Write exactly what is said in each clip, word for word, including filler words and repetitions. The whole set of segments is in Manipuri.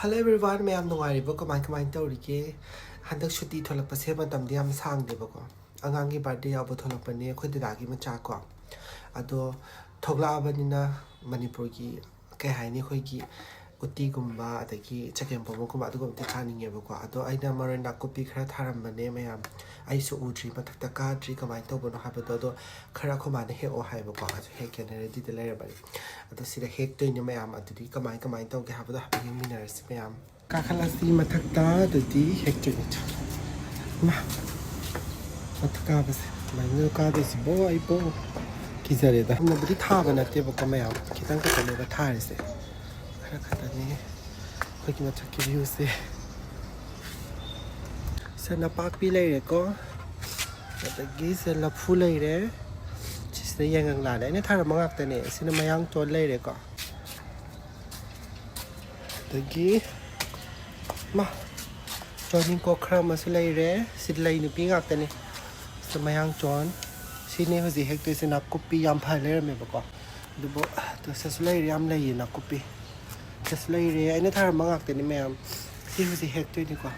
Hello everyone, ꯃꯌꯥꯝ ꯅꯨꯡꯉꯥꯏꯔꯤꯕꯣ? ꯀꯃꯥꯏ ꯀꯃꯥꯏ ꯇꯧꯔꯤꯒꯦ? ꯍꯟꯗꯛ ꯁꯨꯇꯤ ꯊꯣꯛꯂꯛꯄꯁꯦ ꯃꯇꯝꯗꯤ ꯌꯥꯝ ꯁꯥꯡꯗꯦꯕꯀꯣ꯫ ꯑꯉꯥꯡꯒꯤ ꯕꯥꯔꯗꯦ ꯌꯥꯎꯕ ꯊꯣꯛꯂꯛꯄꯅꯦ, ꯑꯩꯈꯣꯏ ꯗꯗꯥꯒꯤ ꯃꯆꯥ ꯀꯣ꯫ ꯑꯗꯣ ꯊꯣꯛꯂꯛꯑꯕꯅꯤꯅ ꯃꯅꯤꯄꯨꯔꯒꯤ ꯀꯩ ꯍꯥꯏꯅꯤ, ꯑꯩꯈꯣꯏꯒꯤ ꯎꯇꯤꯒꯨꯝꯕ ꯑꯗꯒꯤ ꯆꯒꯦꯝꯄꯣꯝꯕꯒꯨꯝꯕ ꯑꯗꯨꯒꯨꯝꯕꯗꯤ ꯆꯥꯅꯤꯡꯉꯦꯕꯀꯣ꯫ ꯑꯗꯣ ꯑꯩꯅ ꯃꯔꯣꯏ ꯅꯥꯀꯨꯞꯄꯤ ꯈꯔ ꯊꯥꯔꯝꯕꯅꯦ ꯃꯌꯥꯝ, ꯑꯩꯁꯨ ꯎꯗ꯭ꯔꯤ, ꯃꯊꯛꯇ ꯀꯥꯗ꯭ꯔꯤ, ꯀꯃꯥꯏꯅ ꯇꯧꯕꯅꯣ ꯍꯥꯏꯕꯗꯣ꯫ ꯑꯗꯣ ꯈꯔ ꯑꯩꯈꯣꯏ ꯃꯥꯅ ꯍꯦꯛꯑꯣ ꯍꯥꯏꯕꯀꯣ, ꯑꯗꯨ ꯍꯦꯛꯀꯦꯅ ꯔꯦꯗꯤꯗ ꯂꯩꯔꯕꯅꯤ꯫ ꯑꯗꯣ ꯁꯤꯗ ꯍꯦꯛꯇꯣꯏꯅꯦ ꯃꯌꯥꯝ꯫ ꯑꯗꯨꯗꯤ ꯀꯃꯥꯏ ꯀꯃꯥꯏꯅ ꯇꯧꯒꯦ ꯍꯥꯏꯕꯗꯣ ꯍꯥꯏꯐꯦꯠ ꯌꯦꯡꯃꯤꯟꯅꯔꯁꯤ ꯃꯌꯥꯝ꯫ ꯀꯥꯈꯠꯂꯁꯤ ꯃꯊꯛꯇ, ꯑꯗꯨꯗꯤ ꯍꯦꯛꯇꯣꯏꯅꯦ꯫ ꯃꯥ, ꯃꯊꯛ ꯀꯥꯕꯁꯦ ꯀꯃꯥꯏꯅ ꯀꯥꯗꯣꯏꯁꯤꯕꯣ? ꯑꯩꯕꯣ ꯀꯤꯖꯔꯦꯗ꯫ ꯌꯥꯝꯅꯕꯨꯗꯤ ꯊꯥꯕ ꯅꯠꯇꯦꯕꯀꯣ ꯃꯌꯥꯝ, ꯈꯤꯇꯪ ꯈꯛꯇꯅꯦꯕ ꯊꯥꯔꯤꯁꯦ, ꯈꯔ ꯈꯛꯇꯅꯦ꯫ ꯑꯩꯈꯣꯏꯒꯤ ꯃꯊꯛꯀꯤ ꯚ꯭ꯌꯨꯁꯦ꯫ ꯁꯦ ꯅꯄꯥꯛꯄꯤ ꯂꯩꯔꯦꯀꯣ, ꯑꯗꯒꯤ ꯁꯦ ꯂꯐꯨ ꯂꯩꯔꯦ, ꯁꯤꯁꯤꯅ ꯌꯥꯏꯉꯪꯂꯥꯅꯦ, ꯑꯩꯅ ꯊꯥꯔꯝꯕ ꯉꯥꯛꯇꯅꯦ꯫ ꯁꯤꯅ ꯃꯌꯥꯡꯇꯣꯟ ꯂꯩꯔꯦꯀꯣ, ꯑꯗꯒꯤ ꯃꯥ ꯇꯣꯅꯤꯡꯀꯣꯛ ꯈꯔ ꯑꯃꯁꯨ ꯂꯩꯔꯦ꯫ ꯁꯤ ꯂꯩ ꯅꯨꯄꯤ ꯉꯥꯛꯇꯅꯦ꯫ ꯁꯤ ꯃꯌꯥꯡꯇꯣꯟ꯫ ꯁꯤꯅꯦ ꯍꯧꯖꯤꯛ ꯍꯦꯛꯇꯣꯏꯁꯦ, ꯅꯥꯀꯨꯞꯄꯤ ꯌꯥꯝ ꯐ ꯂꯩꯔꯝꯃꯦꯕꯀꯣ꯫ ꯑꯗꯨꯕꯨ ꯁꯤꯁꯨ ꯂꯩꯔꯦ, ꯌꯥꯝ ꯂꯩꯌꯦ ꯅꯥꯀꯨꯞꯄꯤ꯫ ꯁꯤꯁꯨ ꯂꯩꯔꯦ, ꯑꯩꯅ ꯊꯥꯔꯝꯕ ꯉꯥꯛꯇꯅꯤ ꯃꯌꯥꯝ꯫ ꯁꯤ ꯍꯧꯖꯤꯛ ꯍꯦꯛꯇꯣꯏꯅꯤꯀꯣ꯫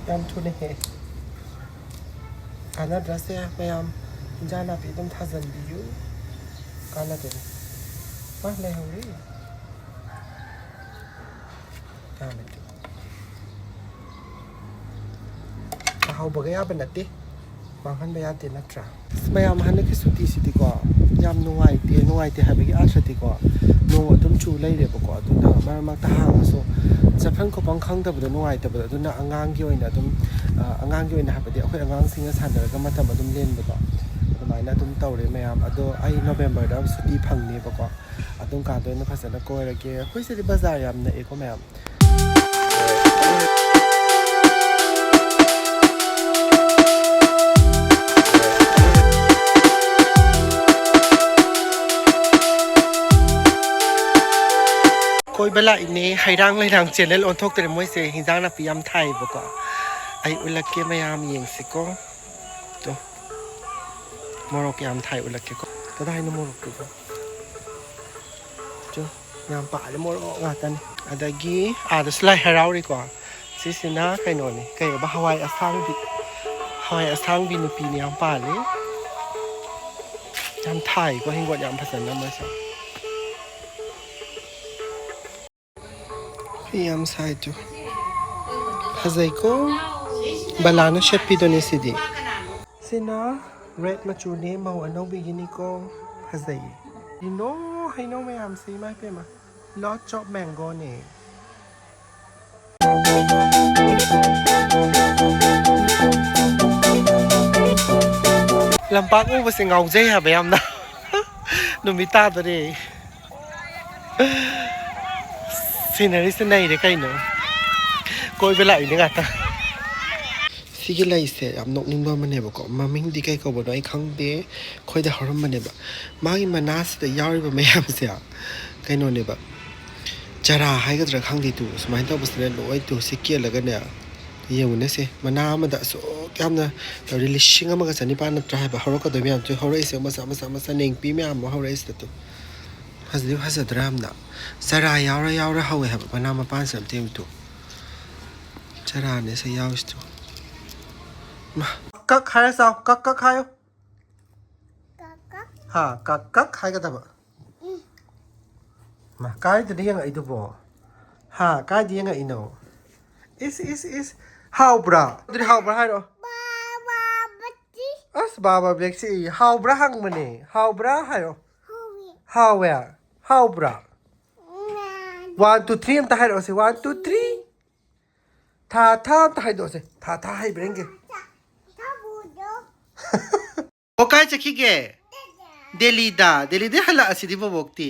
ꯌꯥꯝ ꯊꯨꯅ ꯍꯦꯛ꯫ ꯀꯥꯟꯅꯗ꯭ꯔꯁꯦ ꯃꯌꯥꯝ, ꯏꯟꯖꯥꯡ ꯅꯥꯄꯤ ꯑꯗꯨꯝ ꯊꯥꯖꯟꯕꯤꯌꯨ꯫ ꯀꯥꯟꯅꯗꯦꯅꯦ꯫ ꯃꯥ ꯂꯩꯍꯧꯔꯤ꯫ ꯌꯥꯝꯃꯦ꯫ ꯇꯥꯍꯧꯕꯒ ꯌꯥꯕ ꯅꯠꯇꯦ, ꯃꯥꯡꯍꯟꯕ ꯌꯥꯗꯦ ꯅꯠꯇ꯭ꯔꯥ? ꯑꯁ, ꯃꯌꯥꯝ ꯍꯟꯗꯛꯀꯤ ꯁꯨꯇꯤꯁꯤꯗꯤꯀꯣ ꯌꯥꯝ ꯅꯨꯡꯉꯥꯏꯇꯦ꯫ ꯅꯨꯡꯉꯥꯏꯇꯦ ꯍꯥꯏꯕꯒꯤ ꯑꯥꯔꯊꯗꯤꯀꯣ, ꯅꯣꯡ ꯑꯗꯨꯝ ꯆꯨ ꯂꯩꯔꯦꯕꯀꯣ꯫ ꯑꯗꯨꯅ ꯃꯔꯛ ꯃꯔꯛꯇ ꯍꯥꯡꯉꯁꯨ ꯆꯠꯐꯝ ꯈꯣꯠꯐꯝ ꯈꯪꯗꯕꯗꯣ ꯅꯨꯡꯉꯥꯏꯇꯕꯗꯣ꯫ ꯑꯗꯨꯅ ꯑꯉꯥꯡꯒꯤ ꯑꯣꯏꯅ ꯑꯗꯨꯝ, ꯑ, ꯑꯉꯥꯡꯒꯤ ꯑꯣꯏꯅ ꯍꯥꯏꯕꯗꯤ ꯑꯩꯈꯣꯏ ꯑꯉꯥꯡꯁꯤꯡꯒ ꯁꯥꯟꯅꯔꯒ ꯃꯇꯝ ꯑꯗꯨꯝ ꯂꯦꯟꯕꯗꯣ ꯑꯗꯨꯃꯥꯏꯅ ꯑꯗꯨꯝ ꯇꯧꯔꯦ ꯃꯌꯥꯝ꯫ ꯑꯗꯣ ꯑꯩ ꯅꯣꯕꯦꯝꯕꯔꯗ ꯁꯨꯇꯤ ꯐꯪꯅꯦꯕꯀꯣ, ꯑꯗꯨꯝ ꯀꯥꯟꯗ ꯑꯣꯏꯅ ꯐꯖꯅ ꯀꯣꯏꯔꯒꯦ꯫ ꯑꯩꯈꯣꯏ ꯁꯤꯗꯤ ꯕꯖꯥꯔ ꯌꯥꯝ ꯅꯛꯑꯦꯀꯣ ꯃꯌꯥꯝ꯫ ꯀꯣꯏꯕ ꯂꯥꯛꯏꯅꯦ꯫ ꯍꯩꯔꯥꯡ ꯂꯩꯔꯥꯡ ꯆꯦꯅꯦꯜ ꯑꯣꯟꯊꯣꯛꯇ꯭ꯔꯦ꯫ ꯃꯣꯏꯁꯦ ꯍꯤꯟꯖꯥꯡ ꯅꯥꯄꯤ ꯌꯥꯝ ꯊꯥꯏꯌꯦꯕꯀꯣ꯫ ꯑꯩ ꯎꯠꯂꯛꯀꯦ ꯃꯌꯥꯝ, ꯌꯦꯡꯁꯤꯀꯣ꯫ ꯇꯣ꯫ ꯃꯣꯔꯣꯛ ꯌꯥꯝ ꯊꯥꯏ ꯎꯠꯂꯛꯀꯦꯀꯣ꯫ ꯀꯗꯥꯏꯅꯣ ꯃꯣꯔꯣꯛꯇꯨꯕꯣ? ꯆꯨ, ꯌꯥꯝ ꯄꯥꯜꯂꯦ, ꯃꯣꯔꯣꯛ ꯉꯥꯛꯇꯅꯤ꯫ ꯑꯗꯒꯤ ꯑꯥꯗꯁꯨ ꯂꯥꯏ ꯍꯔꯥꯎꯔꯤꯀꯣ꯫ ꯁꯤꯁꯤꯅ ꯀꯩꯅꯣꯅꯤ, ꯀꯩꯕ, ꯍꯋꯥꯏ ꯑꯁꯥꯡꯕꯤ꯫ ꯍꯋꯥꯏ ꯑꯁꯥꯡꯕꯤ ꯅꯨꯄꯤꯅꯤ, ꯌꯥꯝ ꯄꯥꯜꯂꯤ꯫ ꯌꯥꯝ ꯊꯥꯏꯀꯣ ꯍꯤꯡꯒꯣꯜ ꯌꯥꯝ ꯐꯖꯅ ꯃꯣꯏꯁꯨ꯫ ꯐꯤ ꯌꯥꯝ ꯁꯥꯏ ꯇꯨ꯫ ꯐꯖꯩꯀꯣ꯫ ꯕꯂꯥꯅ ꯁꯦꯠꯄꯤꯗꯨꯅꯤ ꯁꯤꯗꯤ꯫ ꯁꯤꯅ ꯔꯦꯠ ꯃꯆꯨꯅꯦ, ꯃꯧ ꯑꯅꯧꯕꯤꯒꯤꯅꯤꯀꯣ꯫ ꯐꯖꯩꯌꯦ꯫ ꯀꯩꯅꯣ ꯍꯩꯅꯧ ꯃꯌꯥꯝꯁꯦ, ꯏꯃꯥ ꯏꯄꯦꯝꯃ꯫ Lots of mangoꯅꯦ꯫ ꯂꯝꯄꯥꯛ ꯎꯕꯁꯦ ꯉꯥꯎꯖꯩ ꯍꯥꯏꯕ ꯌꯥꯝꯅ꯫ ꯅꯨꯃꯤꯠ ꯇꯥꯗꯣꯔꯦ꯫ Sceneryꯁꯦ ꯅꯩꯔꯦ ꯀꯩꯅꯣ꯫ ꯀꯣꯏꯕ ꯂꯥꯛꯏꯅꯦ ꯉꯥꯛꯇ꯫ ꯁꯤꯒꯤ ꯂꯩꯁꯦ ꯌꯥꯝ ꯅꯣꯛꯅꯤꯡꯕ ꯑꯃꯅꯦꯕꯀꯣ꯫ ꯃꯃꯤꯡꯗꯤ ꯀꯩ ꯀꯧꯕꯅꯣ ꯑꯩ ꯈꯪꯗꯦ꯫ ꯑꯩꯈꯣꯏꯗ ꯍꯧꯔꯝꯕꯅꯦꯕ꯫ ꯃꯥꯒꯤ ꯃꯅꯥꯁꯤꯗ ꯌꯥꯎꯔꯤꯕ ꯃꯌꯥꯝꯁꯦ ꯀꯩꯅꯣꯅꯦꯕ, ꯆꯔꯥ ꯍꯥꯏꯒꯗ꯭ꯔꯥ ꯈꯪꯗꯦ ꯇꯨ꯫ ꯁꯨꯃꯥꯏꯅ ꯇꯧꯕꯁꯤꯅ ꯂꯣꯏ ꯇꯨ ꯁꯤ ꯀꯦꯜꯂꯒꯅꯦ꯫ ꯌꯦꯡꯉꯨꯅꯦ ꯁꯦ, ꯃꯅꯥ ꯑꯃꯗ ꯑꯁꯨꯛ ꯌꯥꯝꯅ ꯇꯧꯔꯤ꯫ ꯂꯤꯁꯤꯡ ꯑꯃꯒ ꯆꯅꯤꯄꯥꯟ ꯅꯠꯇ꯭ꯔꯥ ꯍꯥꯏꯕ ꯍꯧꯔꯛꯀꯗꯣꯏ ꯃꯌꯥꯝꯁꯦ ꯍꯧꯔꯛꯏꯁꯦ, ꯃꯆꯥ ꯃꯆꯥ ꯃꯆꯥ ꯅꯦꯡꯄꯤ ꯃꯌꯥꯝ ꯑꯃ ꯍꯧꯔꯛꯏꯁꯤꯗ ꯇꯨ꯫ ꯐꯖꯗꯤ ꯐꯖꯗ꯭ꯔꯥ ꯌꯥꯝꯅ? ꯆꯔꯥ ꯌꯥꯎꯔ ꯌꯥꯎꯔ ꯍꯧꯋꯦ ꯍꯥꯏꯕ ꯃꯅꯥ ꯃꯄꯥꯟꯁꯦ ꯑꯝꯇ ꯌꯦꯡꯉꯨ ꯇꯨ꯫ ꯆꯔꯥꯅꯦ ꯁꯦ ꯌꯥꯎꯔꯤꯁꯤꯗꯣ꯫ ꯃꯥ, ꯀꯛ ꯍꯥꯏꯔ ꯆꯥꯎ, ꯀꯛ, ꯀꯛ ꯍꯥꯏꯌꯣ꯫ ꯀꯛ, ꯀꯛ꯫ ꯍꯥ, ꯀꯛ, ꯀꯛ ꯍꯥꯏꯒꯗꯕ꯫ ꯎꯝ꯫ ꯃꯥ, ꯀꯥꯏꯗꯅ ꯌꯦꯡꯉꯛꯏꯗꯨꯕꯣ? ꯍꯥ, ꯀꯥꯏꯗ ꯌꯦꯡꯉꯛꯏꯅꯣ? ꯏꯁ, ꯏꯁ, ꯏꯁ꯫ ꯍꯥꯎꯕ꯭ꯔꯥ? ꯑꯗꯨꯗꯤ ꯍꯥꯎꯕ꯭ꯔꯥ ꯍꯥꯏꯔꯣ꯫ ꯕꯥ, ꯕꯥ, ꯕꯇꯤ꯫ ꯑꯁ, ꯕꯥ, ꯕꯥ, ꯕ꯭ꯂꯦꯛꯁꯤ ꯏ꯫ ꯍꯥꯎꯕ꯭ꯔꯥ ꯍꯪꯕꯅꯦ꯫ ꯍꯥꯎꯕ꯭ꯔꯥ ꯍꯥꯏꯔꯣ꯫ ꯍꯥꯎꯋꯤ꯫ ꯍꯥꯎꯋꯦ? ꯍꯥꯎꯕ꯭ꯔꯥ? ꯉꯥ꯫ One, two, three ꯑꯝꯇ ꯍꯥꯏꯔꯛꯑꯣꯁꯦ꯫ One, two, three꯫ ꯊꯥ ꯊꯥ ꯑꯝꯇ ꯍꯥꯏꯗꯣꯛꯑꯣꯁꯦ꯫ ꯊꯥ ꯊꯥ ꯍꯩꯕ꯭ꯔꯥ ꯌꯦꯡꯒꯦ꯫ ꯊꯥ ꯊꯥ ꯕꯨꯗꯣ꯫ ꯑꯣ, ꯀꯥꯏ ꯆꯠꯈꯤꯒꯦ? ꯗꯦꯜꯂꯤꯗ꯫ ꯗꯦꯜꯂꯤꯗꯩ ꯍꯜꯂꯛꯑꯁꯤꯗꯤ ꯕꯣꯕꯣꯛꯇꯤ꯫